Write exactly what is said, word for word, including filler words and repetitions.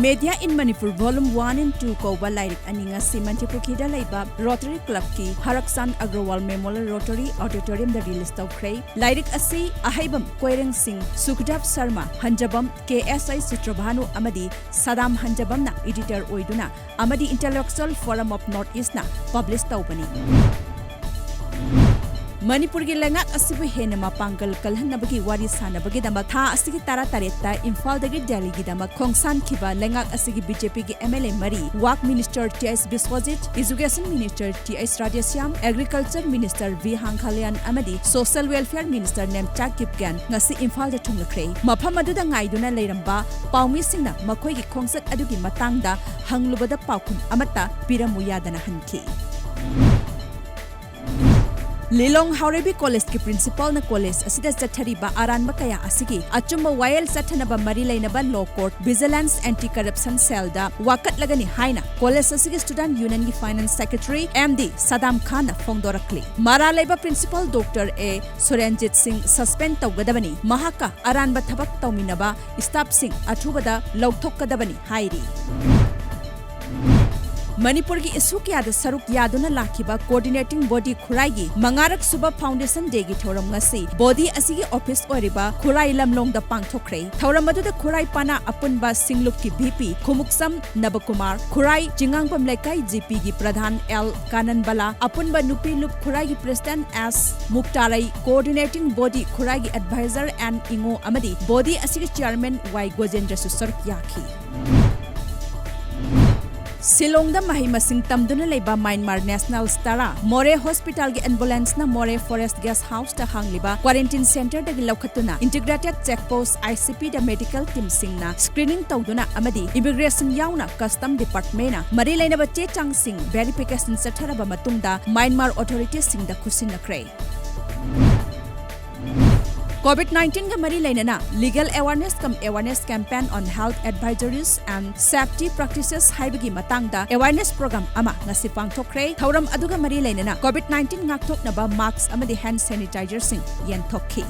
Media in Manipur Volume one and two ꯀꯧꯕ ꯂꯥꯏꯔꯤꯛ ꯑꯅꯤ ꯉꯁꯤ ꯃꯅꯤꯄꯨꯔꯒꯤꯗ ꯂꯩꯕ Rotary Clubꯀꯤ ꯍꯔꯛꯆꯥꯟ ꯑꯒ꯭ꯔꯋꯥꯜ Memorial Rotary Auditoriumꯗ release ꯇꯧꯈ꯭ꯔꯦ꯫ ꯂꯥꯏꯔꯤꯛ ꯑꯁꯤ ꯑꯍꯩꯕꯝ ꯀꯣꯏꯔꯦꯡ ꯁꯤꯡ, ꯁꯨꯈꯗꯦꯕ ꯁꯔꯃ ꯍꯟꯖꯕꯝ, ꯀꯦ ꯑꯦꯁ ꯑꯥꯏ ꯆꯤꯇ꯭ꯔꯚꯥꯅꯨ ꯑꯃꯗꯤ ꯁꯗꯥꯝ ꯍꯟꯖꯕꯝꯅ editor ꯑꯣꯏꯗꯨꯅ ꯑꯃꯗꯤ Intellectual Forum of North Eastꯅ publish ꯇꯧꯕꯅꯤ꯫ ꯃꯅꯤꯄꯨꯔꯒꯤ ꯂꯩꯉꯥꯛ ꯑꯁꯤꯕꯨ ꯍꯦꯟꯅ ꯃꯄꯥꯡꯒꯜ ꯀꯜꯍꯟꯅꯕꯒꯤ ꯋꯥꯔꯤ ꯁꯥꯟꯅꯕꯒꯤꯗꯃꯛ ꯊꯥ ꯑꯁꯤꯒꯤ ꯇꯔꯥꯇꯔꯦꯠꯇ ꯏꯝꯐꯥꯜꯗꯒꯤ ꯗꯦꯜꯂꯤꯒꯤꯗꯃꯛ ꯈꯣꯡꯁꯥꯟꯈꯤꯕ ꯂꯩꯉꯥꯛ ꯑꯁꯤꯒꯤ ꯕꯤ ꯖꯦ ꯄꯤꯒꯤ ꯑꯦꯝ ꯑꯦꯜ ꯑꯦ ꯃꯔꯤ, work minister T H Biswajit, education minister T H Radheshyam, agriculture minister V Hangkhalian ꯑꯃꯗꯤ social welfare minister Nemcha Kipgen ꯉꯁꯤ ꯏꯝꯐꯥꯜꯗ ꯊꯨꯡꯂꯈ꯭ꯔꯦ꯫ ꯃꯐꯝ ꯑꯗꯨꯗ ꯉꯥꯏꯗꯨꯅ ꯂꯩꯔꯝꯕ ꯄꯥꯎꯃꯤꯁꯤꯡꯅ ꯃꯈꯣꯏꯒꯤ ꯈꯣꯡꯆꯠ ꯑꯗꯨꯒꯤ ꯃꯇꯥꯡꯗ ꯍꯪꯂꯨꯕꯗ ꯄꯥꯎꯈꯨꯝ ꯑꯃꯠꯇ ꯄꯤꯔꯝꯃꯨ ꯌꯥꯗꯅ ꯍꯟꯈꯤ꯫ ꯂꯤꯂꯣꯡ ꯍꯥꯎꯔꯩꯕꯤ ꯀꯣꯂꯦꯖꯀꯤ ꯄ꯭ꯔꯤꯟꯁꯤꯄꯥꯜꯅ ꯀꯣꯂꯦꯖ ꯑꯁꯤꯗ ꯆꯠꯊꯔꯤꯕ ꯑꯔꯥꯟꯕ ꯀꯌꯥ ꯑꯁꯤꯒꯤ ꯑꯆꯨꯝꯕ ꯋꯥꯌꯦꯜ ꯆꯠꯊꯅꯕ ꯃꯔꯤ ꯂꯩꯅꯕ Law Court, Vigilance, Anti Corruption Cellꯗ ꯋꯥꯀꯠꯂꯒꯅꯤ ꯍꯥꯏꯅ ꯀꯣꯂꯦꯖ ꯑꯁꯤꯒꯤ Student Unionꯒꯤ Finance Secretary M D Sadam ꯈꯥꯟꯅ ꯐꯣꯡꯗꯣꯔꯛꯂꯤ꯫ ꯃꯔꯥꯜ ꯂꯩꯕ ꯄ꯭ꯔꯤꯟꯁꯤꯄꯥꯜ ꯗꯣꯛꯇꯔ ꯑꯦ ꯁꯨꯔꯦꯟꯖꯤꯠ ꯁꯤꯡ suspend ꯇꯧꯒꯗꯕꯅꯤ, ꯃꯍꯥꯛꯀ ꯑꯔꯥꯟꯕ ꯊꯕꯛ ꯇꯧꯃꯤꯟꯅꯕ staffꯁꯤꯡ ꯑꯊꯨꯕꯗ ꯂꯧꯊꯣꯛꯀꯗꯕꯅꯤ ꯍꯥꯏꯔꯤ꯫ ꯃꯅꯤꯄꯨꯔꯒꯤ issue ꯀꯌꯥꯗ ꯁꯔꯨꯛ ꯌꯥꯗꯨꯅ ꯂꯥꯛꯈꯤꯕ Coordinating Body ꯈꯨꯔꯥꯏꯒꯤ ꯃꯉꯥꯔꯛ ꯁꯨꯕ Foundation Dayꯒꯤ ꯊꯧꯔꯝ ꯉꯁꯤ body ꯑꯁꯤꯒꯤ office ꯑꯣꯏꯔꯤꯕ ꯈꯨꯔꯥꯏ ꯂꯝꯂꯣꯡꯗ ꯄꯥꯡꯊꯣꯛꯈ꯭ꯔꯦ꯫ ꯊꯧꯔꯝ ꯑꯗꯨꯗ ꯈꯨꯔꯥꯏ ꯄꯅꯥ ꯑꯄꯨꯟꯕ ꯁꯤꯡꯂꯨꯞꯀꯤ ꯚꯤ ꯄꯤ ꯈꯨꯃꯨꯛꯁꯝ ꯅꯕꯀꯨꯃꯥꯔ, ꯈꯨꯔꯥꯏ ꯆꯤꯡꯉꯥꯡꯕꯝ ꯂꯩꯀꯥꯏ ꯖꯤ ꯄꯤꯒꯤ ꯄ꯭ꯔꯙꯥꯟ ꯑꯦꯜ ꯀꯥꯅꯟꯕꯂꯥ, ꯑꯄꯨꯟꯕ ꯅꯨꯄꯤ ꯂꯨꯞ ꯈꯨꯔꯥꯏꯒꯤ President S Muktarei, Coordinating Body ꯈꯨꯔꯥꯏꯒꯤ Advisor ꯑꯦꯟ ꯏꯉꯣ ꯑꯃꯗꯤ body ꯑꯁꯤꯒꯤ Chairman ꯋꯥꯏ ꯒꯣꯖꯦꯟꯗ꯭ꯔꯁꯨ ꯁꯔꯨꯛ ꯌꯥꯈꯤ꯫ ꯁꯤꯂꯣꯡꯗ ꯃꯍꯩ ꯃꯁꯤꯡ ꯇꯝꯗꯨꯅ ꯂꯩꯕ Myanmar Nationals ꯇꯔꯥ Moreh Hospitalꯒꯤ ambulanceꯅ Moreh Forest Guest Houseꯇ ꯍꯥꯡꯂꯤꯕ quarantine centreꯗꯒꯤ ꯂꯧꯈꯠꯇꯨꯅ Integrated Check Post, I C Pꯗ medical teamꯁꯤꯡꯅ screening ꯇꯧꯗꯨꯅ ꯑꯃꯗꯤ immigration ꯌꯥꯎꯅ custom departmentꯅ ꯃꯔꯤ ꯂꯩꯅꯕ ꯆꯦ ꯆꯥꯡꯁꯤꯡ verification ꯆꯠꯊꯔꯕ ꯃꯇꯨꯡꯗ Myanmar authoritiesꯁꯤꯡꯗ ꯈꯨꯠꯁꯤꯟꯅꯈ꯭ꯔꯦ꯫ COVID nineteenꯒ ꯃꯔꯤ ꯂꯩꯅꯅ Legal Awareness cum Awareness Campaign on Health Advisories and Safety Practices ꯍꯥꯏꯕꯒꯤ ꯃꯇꯥꯡꯗ awareness program ꯑꯃ ꯉꯁꯤ ꯄꯥꯡꯊꯣꯛꯈ꯭ꯔꯦ꯫ ꯊꯧꯔꯝ ꯑꯗꯨꯒ ꯃꯔꯤ ꯂꯩꯅꯅ COVID nineteen ꯉꯥꯛꯊꯣꯛꯅꯕ mask ꯑꯃꯗꯤ hand sanitizerꯁꯤꯡ ꯌꯦꯟꯊꯣꯛꯈꯤ꯫